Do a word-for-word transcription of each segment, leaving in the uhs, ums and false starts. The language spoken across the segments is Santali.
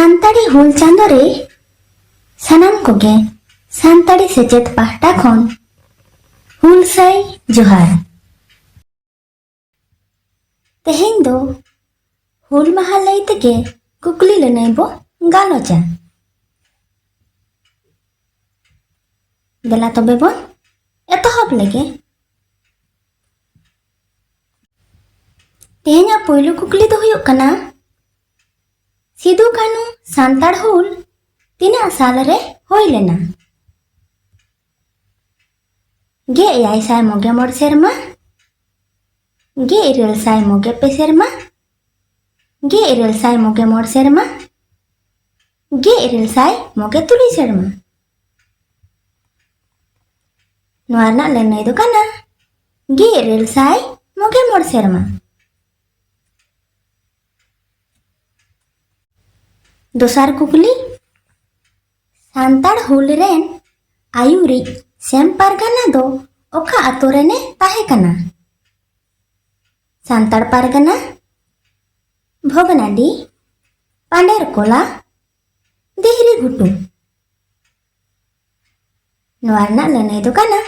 ᱥᱟᱱᱛᱟᱲᱤ ᱦᱩᱞ ᱪᱟᱸᱫᱳ ᱨᱮ ᱥᱟᱱᱟᱢ ᱠᱚᱜᱮ ᱥᱟᱱᱛᱟᱲᱤ ᱥᱮᱪᱮᱫ ᱯᱟᱦᱴᱟ ᱠᱷᱚᱱ ᱦᱩᱞ ᱥᱟᱹᱭ ᱡᱚᱦᱟᱨ᱾ ᱛᱮᱦᱮᱧ ᱫᱚ ᱦᱩᱞ ᱢᱟᱦᱟ ᱞᱟᱹᱭ ᱛᱮᱜᱮ ᱠᱩᱠᱞᱤ ᱞᱟᱹᱱᱟᱹᱭ ᱵᱚ ᱜᱟᱞᱚᱪᱟ᱾ ᱫᱮᱞᱟ ᱛᱚᱵᱮ ᱵᱚᱱ ᱮᱛᱚᱦᱚᱵ ᱞᱮᱜᱮ᱾ ᱛᱮᱦᱮᱧᱟᱜ ᱯᱳᱭᱞᱳ ᱠᱩᱠᱞᱤ ᱫᱚ ᱦᱩᱭᱩᱜ ᱠᱟᱱᱟ, ᱥᱤᱫᱩ ᱠᱟᱹᱱᱦᱩ ᱥᱟᱱᱛᱟᱲ ᱦᱩᱞ ᱛᱤᱱᱟᱹᱜ ᱥᱟᱞ ᱨᱮ ᱦᱩᱭ ᱞᱮᱱᱟ? ᱜᱮᱞ ᱮᱭᱟᱭ ᱥᱟᱭ ᱢᱚᱬᱮ ᱜᱮᱞ ᱢᱚᱬᱮ ᱥᱮᱨᱢᱟ, ᱜᱮᱞ ᱤᱨᱟᱹᱞ ᱥᱟᱭ ᱢᱚᱬᱮ ᱜᱮᱞ ᱯᱮ ᱥᱮᱨᱢᱟ, ᱜᱮᱞ ᱤᱨᱟᱹᱞ ᱥᱟᱭ ᱢᱚᱬᱮ ᱜᱮᱞ ᱢᱚᱬᱮ ᱥᱮᱨᱢᱟ, ᱜᱮᱞ ᱤᱨᱟᱹᱞ ᱥᱟᱭ ᱢᱚᱬᱮ ᱜᱮᱞ ᱛᱩᱨᱩᱭ ᱥᱮᱨᱢᱟ᱾ ᱱᱚᱣᱟ ᱨᱮᱱᱟᱜ ᱞᱟᱹᱱᱟᱹᱭ ᱫᱚ ᱠᱟᱱᱟ ᱜᱮᱞ ᱤᱨᱟᱹᱞ ᱥᱟᱭ ᱢᱚᱬᱮ ᱜᱮᱞ ᱢᱚᱬᱮ ᱥᱮᱨᱢᱟ᱾ ᱫᱚᱥᱟᱨ ᱠᱩᱠᱞᱤ, ᱥᱟᱱᱛᱟᱲ ᱦᱩᱞ ᱨᱮᱱ ᱟᱹᱭᱩᱨᱤᱡ ᱥᱮᱢ ᱯᱟᱨᱜᱟᱱᱟ ᱫᱚ ᱚᱠᱟ ᱟᱛᱳ ᱨᱮᱱᱮ ᱛᱟᱦᱮᱸ ᱠᱟᱱᱟ? ᱥᱟᱱᱛᱟᱲ ᱯᱟᱨᱜᱟᱱᱟ, ᱵᱷᱚᱜᱽᱱᱟᱰᱤ, ᱯᱟᱸᱰᱮᱨ ᱠᱚᱞᱟ, ᱫᱤᱦᱨᱤ ᱜᱷᱩᱴᱩ᱾ ᱱᱚᱣᱟ ᱨᱮᱱᱟᱜ ᱞᱟᱹᱱᱟᱹᱭ ᱫᱚ ᱠᱟᱱᱟ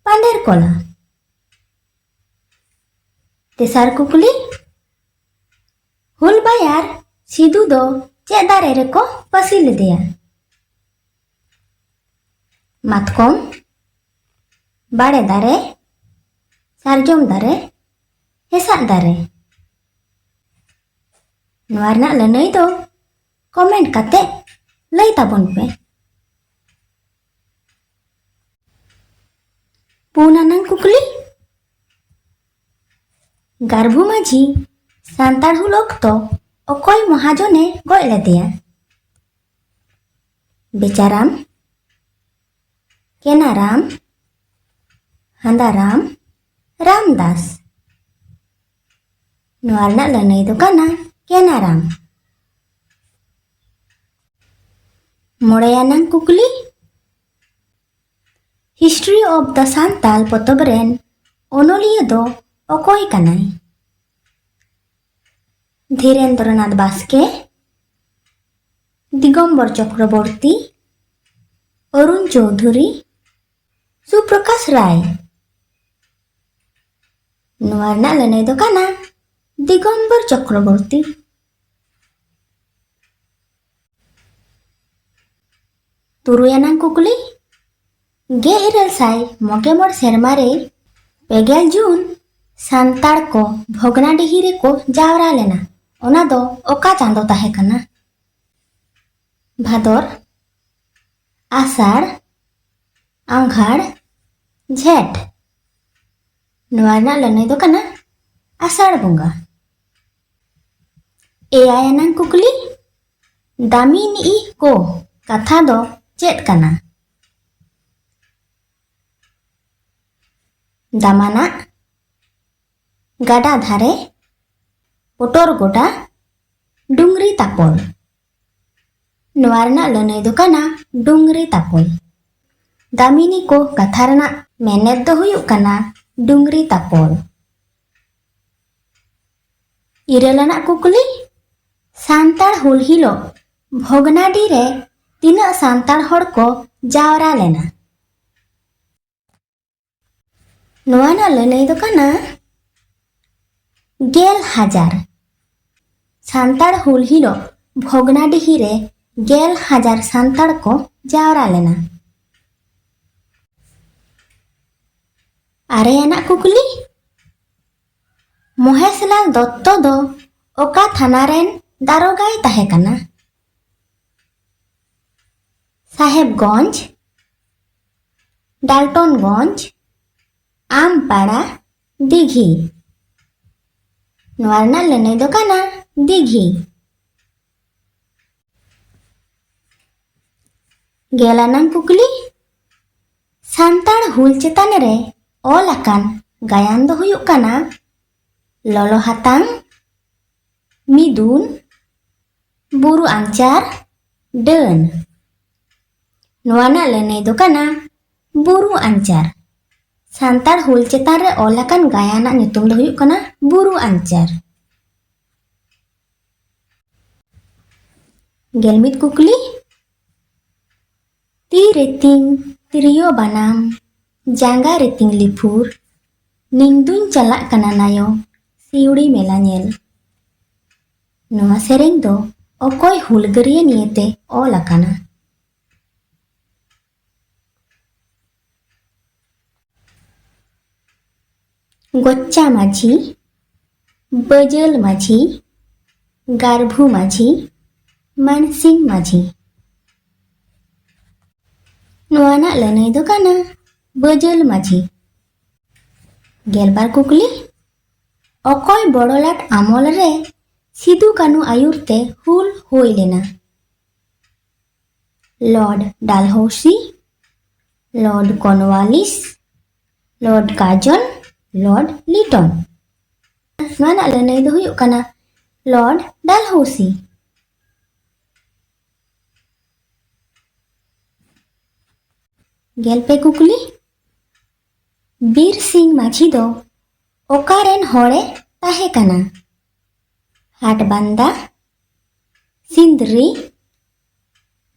ᱯᱟᱸᱰᱮᱨ ᱠᱚᱞᱟ᱾ ᱛᱮᱥᱟᱨ ᱠᱩᱠᱞᱤ, ᱦᱩᱞ ᱵᱟᱭᱟᱨ ᱥᱤᱫᱩ ᱫᱚ ᱪᱮᱫ ᱫᱟᱨᱮ ᱨᱮᱠᱚ ᱯᱟᱹᱥᱤ ᱞᱮᱫᱮᱭᱟ? ᱢᱟᱛᱠᱚᱢ, ᱵᱟᱲᱮ ᱫᱟᱨᱮ, ᱥᱟᱨᱡᱚᱢ ᱫᱟᱨᱮ, ᱦᱮᱸᱥᱟᱜ ᱫᱟᱨᱮ᱾ ᱱᱚᱣᱟ ᱨᱮᱱᱟᱜ ᱞᱟᱹᱱᱟᱹᱭ ᱫᱚ ᱠᱚᱢᱮᱱᱴ ᱠᱟᱛᱮ ᱞᱟᱹᱭ ᱛᱟᱵᱚᱱ ᱯᱮ᱾ ᱯᱩᱱ ᱟᱱᱟᱝ ᱠᱩᱠᱞᱤ, ᱜᱟᱨᱵᱷᱩ ᱢᱟᱹᱡᱷᱤ ᱥᱟᱱᱛᱟᱲ ᱦᱩᱞ ᱚᱠᱛᱚ ᱚᱠᱚᱭ ᱢᱚᱦᱟᱡᱚᱱᱮ ᱜᱚᱡ ᱞᱮᱫᱮᱭᱟ? ᱵᱮᱪᱟᱨᱟᱢ, ᱠᱮᱱᱟᱨᱟᱢ, ᱦᱟᱸᱫᱟᱨᱟᱢ, ᱨᱟᱢᱫᱟᱥ᱾ ᱱᱚᱣᱟ ᱨᱮᱱᱟᱜ ᱞᱟᱹᱱᱟᱹᱭ ᱫᱚ ᱠᱟᱱᱟ ᱠᱮᱱᱟᱨᱟᱢ᱾ ᱢᱚᱬᱮ ᱟᱱᱟᱝ ᱠᱩᱠᱞᱤ, History of the Santal ᱯᱚᱛᱚᱵ ᱨᱮᱱ ᱚᱱᱚᱞᱤᱭᱟᱹ ᱫᱚ ᱚᱠᱚᱭ ᱠᱟᱱᱟᱭ? ᱫᱷᱤᱨᱮᱱᱫᱨᱚᱱᱟᱛᱷ ᱵᱟᱥᱠᱮ, ᱫᱤᱜᱚᱢᱵᱚᱨ ᱪᱚᱠᱨᱚᱵᱚᱨᱛᱤ, ᱚᱨᱩᱱ ᱪᱳᱣᱫᱷᱩᱨᱤ, ᱥᱩᱯᱨᱚᱠᱟᱥ ᱨᱟᱭ᱾ ᱱᱚᱣᱟ ᱨᱮᱱᱟᱜ ᱞᱟᱹᱱᱟᱹᱭ ᱫᱚ ᱠᱟᱱᱟ ᱫᱤᱜᱚᱢᱵᱚᱨ ᱪᱚᱠᱨᱚᱵᱚᱨᱛᱤ᱾ ᱛᱩᱨᱩᱭ ᱟᱱᱟᱝ ᱠᱩᱠᱞᱤ, ᱜᱮᱞ ᱤᱨᱟᱹᱞ ᱥᱟᱭ ᱢᱚᱬᱮ ᱜᱮᱞ ᱢᱚᱬᱮ ᱥᱮᱨᱢᱟ ᱨᱮ ᱯᱮ ᱜᱮᱞ ᱡᱩᱱ ᱥᱟᱱᱛᱟᱲ ᱠᱚ ᱵᱷᱚᱜᱽᱱᱟᱰᱤᱦᱤ ᱨᱮᱠᱚ ᱡᱟᱣᱨᱟ ᱞᱮᱱᱟ᱾ ᱚᱱᱟ ᱫᱚ ᱚᱠᱟ ᱪᱟᱸᱫᱚ ᱛᱟᱦᱮᱸ ᱠᱟᱱᱟ? ᱵᱷᱟᱫᱚᱨ, ᱟᱥᱟᱲ, ᱟᱸᱜᱷᱟᱲ, ᱡᱷᱮᱸᱴ᱾ ᱱᱚᱣᱟ ᱨᱮᱱᱟᱜ ᱞᱟᱹᱱᱟᱹᱭ ᱫᱚ ᱠᱟᱱᱟ ᱟᱥᱟᱲ ᱵᱚᱸᱜᱟ᱾ ᱮᱭᱟᱭ ᱟᱱᱟᱝ ᱠᱩᱠᱞᱤ, ᱫᱟᱢᱤᱱᱤ ᱠᱚ ᱠᱟᱛᱷᱟ ᱫᱚ ᱪᱮᱫ ᱠᱟᱱᱟ? ᱫᱟᱢᱟᱱᱟᱜ, ᱜᱟᱰᱟ ᱫᱷᱟᱨᱮ, ᱯᱚᱴᱚᱨ ᱜᱚᱰᱟ, ᱰᱩᱝᱨᱤ ᱛᱟᱯᱚᱞ᱾ ᱱᱚᱣᱟ ᱨᱮᱱᱟᱜ ᱞᱟᱹᱱᱟᱹᱭ ᱫᱚ ᱠᱟᱱᱟ ᱰᱩᱝᱨᱤ ᱛᱟᱯᱚᱞ᱾ ᱫᱟᱢᱤᱱᱤ ᱠᱚ ᱠᱟᱛᱷᱟ ᱨᱮᱱᱟᱜ ᱢᱮᱱᱮᱛ ᱫᱚ ᱦᱩᱭᱩᱜ ᱠᱟᱱᱟ ᱰᱩᱝᱨᱤ ᱛᱟᱯᱚᱞ᱾ ᱤᱨᱟᱹᱞ ᱟᱱᱟᱜ ᱠᱩᱠᱞᱤ, ᱥᱟᱱᱛᱟᱲ ᱦᱩᱞ ᱦᱤᱞᱳᱜ ᱵᱷᱚᱜᱽᱱᱟᱰᱤ ᱨᱮ ᱛᱤᱱᱟᱹᱜ ᱥᱟᱱᱛᱟᱲ ᱦᱚᱲ ᱠᱚ ᱡᱟᱣᱨᱟ ᱞᱮᱱᱟ? ᱱᱚᱣᱟ ᱨᱮᱱᱟᱜ ᱞᱟᱹᱱᱟᱹᱭ ᱫᱚ ᱠᱟᱱᱟ ᱜᱮᱞ ᱦᱟᱡᱟᱨ᱾ ᱥᱟᱱᱛᱟᱲ ᱦᱩᱞ ᱦᱤᱞᱳᱜ ᱵᱷᱚᱜᱽᱱᱟᱰᱤᱦᱤ ᱨᱮ ᱜᱮᱞ ᱦᱟᱡᱟᱨ ᱥᱟᱱᱛᱟᱲ ᱠᱚ ᱡᱟᱣᱨᱟ ᱞᱮᱱᱟ᱾ ᱟᱨᱮ ᱟᱱᱟᱜ ᱠᱩᱠᱞᱤ, ᱢᱚᱦᱮᱥᱞᱟᱞ ᱫᱚᱛᱛᱚ ᱫᱚ ᱚᱠᱟ ᱛᱷᱟᱱᱟ ᱨᱮᱱ ᱫᱟᱨᱚᱜᱟᱭ ᱛᱟᱦᱮᱸ ᱠᱟᱱᱟ? ᱥᱟᱦᱮᱵᱽᱜᱚᱸᱡᱽ, ᱰᱟᱞᱴᱚᱱᱜᱚᱸᱡᱽ, ᱟᱢᱯᱟᱲᱟ, ᱫᱤᱜᱷᱤ᱾ ᱱᱚᱣᱟ ᱨᱮᱱᱟᱜ ᱞᱟᱹᱱᱟᱹᱭ ᱫᱚ ᱠᱟᱱᱟ ᱫᱤᱜᱷᱤ᱾ ᱜᱮᱞ ᱟᱱᱟᱝ ᱠᱩᱠᱞᱤ, ᱥᱟᱱᱛᱟᱲ ᱦᱩᱞ ᱪᱮᱛᱟᱱ ᱨᱮ ᱚᱞ ᱟᱠᱟᱱ ᱜᱟᱭᱟᱱ ᱫᱚ ᱦᱩᱭᱩᱜ ᱠᱟᱱᱟ ᱞᱚᱞᱚ ᱦᱟᱛᱟᱝ, ᱢᱤᱫᱩᱱ, ᱵᱩᱨᱩ ᱟᱧᱪᱟᱨ, ᱰᱟᱹᱱ᱾ ᱱᱚᱣᱟ ᱨᱮᱱᱟᱜ ᱞᱟᱹᱱᱟᱹᱭ ᱫᱚ ᱠᱟᱱᱟ ᱵᱩᱨᱩ ᱟᱧᱪᱟᱨ᱾ ᱥᱟᱱᱛᱟᱲ ᱦᱩᱞ ᱪᱮᱛᱟᱱ ᱨᱮ ᱚᱞ ᱟᱠᱟᱱ ᱜᱟᱭᱟᱱᱟᱜ ᱧᱩᱛᱩᱢ ᱫᱚ ᱦᱩᱭᱩᱜ ᱠᱟᱱᱟ ᱵᱩᱨᱩ ᱟᱧᱪᱟᱨ᱾ ᱜᱮᱞ ᱢᱤᱫ ᱠᱩᱠᱞᱤ, ᱛᱤ ᱨᱮᱛᱤᱧ ᱛᱤᱨᱭᱳ ᱵᱟᱱᱟᱢ, ᱡᱟᱸᱜᱟ ᱨᱮᱛᱤᱧ ᱞᱤᱯᱷᱩᱨ, ᱱᱤᱧ ᱫᱩᱧ ᱪᱟᱞᱟᱜ ᱠᱟᱱᱟ ᱱᱟᱭᱚ, ᱥᱤᱣᱲᱤ ᱢᱮᱞᱟ ᱧᱮᱞ᱾ ᱱᱚᱣᱟ ᱥᱮᱨᱮᱧ ᱫᱚ ᱚᱠᱚᱭ ᱦᱩᱞᱜᱟᱹᱨᱤᱭᱟᱹ ᱱᱤᱭᱮᱛᱮ ᱚᱞ ᱟᱠᱟᱱᱟ? ᱜᱚᱪᱪᱟ ᱢᱟᱹᱡᱷᱤ, ᱵᱟᱹᱡᱟᱹᱞ ᱢᱟᱹᱡᱷᱤ, ᱜᱟᱨᱵᱷᱩ ᱢᱟᱹᱡᱷᱤ, ᱢᱟᱱᱥᱤᱝ ᱢᱟᱹᱡᱷᱤ᱾ ᱱᱚᱣᱟ ᱨᱮᱱᱟᱜ ᱞᱟᱹᱱᱟᱹᱭ ᱫᱚ ᱠᱟᱱᱟ ᱵᱟᱹᱡᱟᱹᱞ ᱢᱟᱹᱡᱷᱤ᱾ ᱜᱮᱞᱵᱟᱨ ᱠᱩᱠᱞᱤ, ᱚᱠᱚᱭ ᱵᱚᱲᱚᱞᱟᱴ ᱟᱢᱚᱞ ᱨᱮ ᱥᱤᱫᱩ ᱠᱟᱹᱱᱩ ᱟᱹᱭᱩᱨ ᱛᱮ ᱦᱩᱞ ᱦᱩᱭ ᱞᱮᱱᱟ? Lord Dalhousie, lord Cornwallis, lord Curzon, lord Lytton. ᱱᱚᱣᱟ ᱨᱮᱱᱟᱜ ᱞᱟᱹᱱᱟᱹᱭ ᱫᱚ ᱦᱩᱭᱩᱜ ᱠᱟᱱᱟ ᱞᱚᱨᱰ ᱰᱟᱞᱦᱳᱥᱤ᱾ ᱜᱮᱞ ᱯᱮ ᱠᱩᱠᱞᱤ, ᱵᱤᱨ ᱥᱤᱝ ᱢᱟᱹᱡᱷᱤ ᱫᱚ ᱚᱠᱟ ᱨᱮᱱ ᱦᱚᱲᱮ ᱛᱟᱦᱮᱸ ᱠᱟᱱᱟ? ᱦᱟᱴᱵᱟᱱᱫᱟ, ᱥᱤᱱᱫᱽᱨᱤ,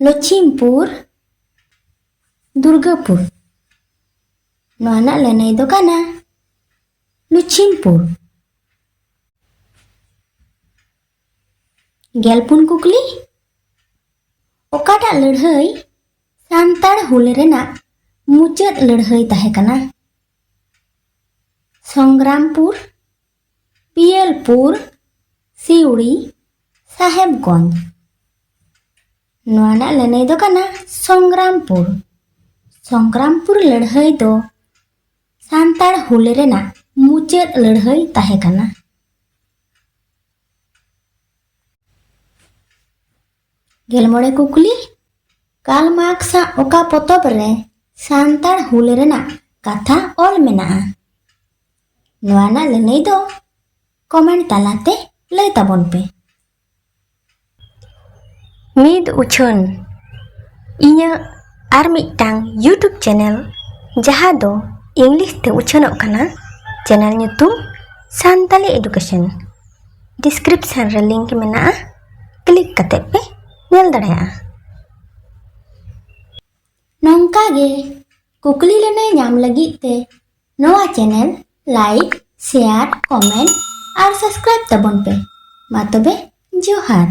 ᱞᱚᱪᱷᱤᱢᱯᱩᱨ, ᱫᱩᱨᱜᱟᱯᱩᱨ᱾ ᱱᱚᱣᱟ ᱨᱮᱱᱟᱜ ᱞᱟᱹᱱᱟᱹᱭ ᱫᱚ ᱠᱟᱱᱟ ᱞᱚᱪᱷᱤᱢᱯᱩᱨ᱾ ᱜᱮᱞ ᱯᱩᱱ ᱠᱩᱠᱞᱤ, ᱚᱠᱟᱴᱟᱜ ᱞᱟᱹᱲᱦᱟᱹᱭ ᱥᱟᱱᱛᱟᱲ ᱦᱩᱞ ᱨᱮᱱᱟᱜ ᱢᱩᱪᱟᱹᱫ ᱞᱟᱹᱲᱦᱟᱹᱭ ᱛᱟᱦᱮᱸ ᱠᱟᱱᱟ? ᱥᱚᱝᱜᱨᱟᱢᱯᱩᱨ, ᱯᱤᱭᱟᱹᱞᱯᱩᱨ, ᱥᱤᱣᱲᱤ, ᱥᱟᱦᱮᱵᱽᱜᱚᱸᱡᱽ᱾ ᱱᱚᱣᱟ ᱨᱮᱱᱟᱜ ᱞᱟᱹᱱᱟᱹᱭ ᱫᱚ ᱠᱟᱱᱟ ᱥᱚᱝᱜᱨᱟᱢᱯᱩᱨ᱾ ᱥᱚᱝᱜᱨᱟᱢᱯᱩᱨ ᱞᱟᱹᱲᱦᱟᱹᱭ ᱫᱚ ᱥᱟᱱᱛᱟᱲ ᱦᱩᱞ ᱨᱮᱱᱟᱜ ᱢᱩᱪᱟᱹᱫ ᱞᱟᱹᱲᱦᱟᱹᱭ ᱛᱟᱦᱮᱸ ᱠᱟᱱᱟ᱾ ᱜᱮᱞ ᱢᱚᱬᱮ ᱠᱩᱠᱞᱤ, ᱠᱟᱨᱞ ᱢᱟᱨᱠᱥ ᱟᱜ ᱚᱠᱟ ᱯᱚᱛᱚᱵ ᱨᱮ ᱥᱟᱱᱛᱟᱲ ᱦᱩᱞ ᱨᱮᱱᱟᱜ ᱠᱟᱛᱷᱟ ᱚᱞ ᱢᱮᱱᱟᱜᱼᱟ? ᱱᱚᱣᱟ ᱨᱮᱱᱟᱜ ᱞᱟᱹᱱᱟᱹᱭ ᱫᱚ ᱠᱚᱢᱮᱱᱴ ᱛᱟᱞᱟᱛᱮ ᱞᱟᱹᱭ ᱛᱟᱵᱚᱱ ᱯᱮ᱾ ᱢᱤᱫ ᱩᱪᱷᱟᱹᱱ, ᱤᱧᱟᱹᱜ ᱟᱨ ᱢᱤᱫᱴᱟᱝ YouTube ᱪᱮᱱᱮᱞ, ᱡᱟᱦᱟᱸ ᱫᱚ ᱤᱝᱞᱤᱥ ᱛᱮ ᱩᱪᱷᱟᱹᱱᱚᱜ ᱠᱟᱱᱟ, ᱪᱮᱱᱮᱞ ᱧᱩᱛᱩᱢ ᱥᱟᱱᱛᱟᱞᱤ ᱮᱰᱩᱠᱮᱥᱚᱱ᱾ ᱰᱤᱥᱠᱨᱤᱯᱥᱚᱱ ᱨᱮ ᱞᱤᱝᱠ ᱢᱮᱱᱟᱜᱼᱟ, ᱠᱞᱤᱠ ᱠᱟᱛᱮ ᱯᱮ ᱧᱮᱞ ᱫᱟᱲᱮᱭᱟᱜᱼᱟ᱾ ᱱᱚᱝᱠᱟ ᱜᱮ ᱠᱩᱠᱞᱤ ᱞᱟᱹᱱᱟᱹᱭ ᱧᱟᱢ ᱞᱟᱹᱜᱤᱫ ᱛᱮ ᱱᱚᱣᱟ channel like, share, comment ᱟᱨ subscribe ᱛᱟᱵᱚᱱ ᱯᱮ᱾ ᱢᱟ ᱛᱚᱵᱮ, ᱡᱚᱦᱟᱨ᱾